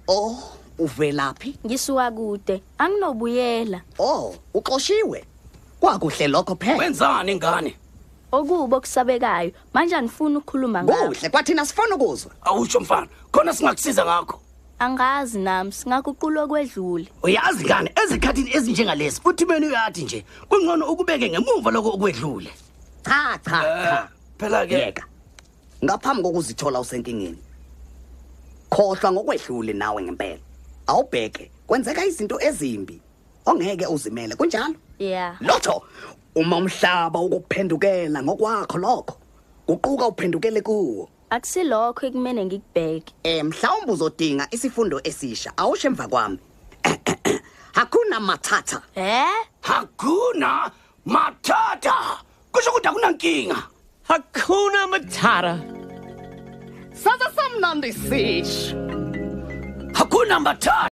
Oh, uvelaphi? Ngisuka kude, anginobuyela. Oh, uxoshiwe. Kwakuhle lokho phela. Wenzani ingane? Okubi okusabekayo, manje anifuni ukukhuluma ngakho. Kuhle kwathina sifuna ukuzwa. Awusho mfana, khona singakusiza ngakho. Angazi nami, singaguqula okwedlule. Uyazi ngane, ezikhathini ezinjengalesi uthimeni uyathi nje kungcono ukubeke ngemuva lokho okwedlule. Cha cha cha. Phela ke Yeka. Ngaphambi kokuzithola usenkingeni. Khohlwa ngokwedlule nawe ngempela. Awubheke, kwenzeka izinto ezimbi ongeke uzimele kunjalo? Yeah. Lotho, uma umhlaba ukuphendukela ngokwakho lokho, guquka uphendukele kuwo. Akusilokho ekumele ngikubheke. Mhlawumbe uzodinga isifundo esisha. Awusho emva kwami. Hakuna matata. Eh? Hakuna matata. Kusho ukuthi akunankinga. Hakuna Matata. Saze samnandi sisho. Hakuna matata.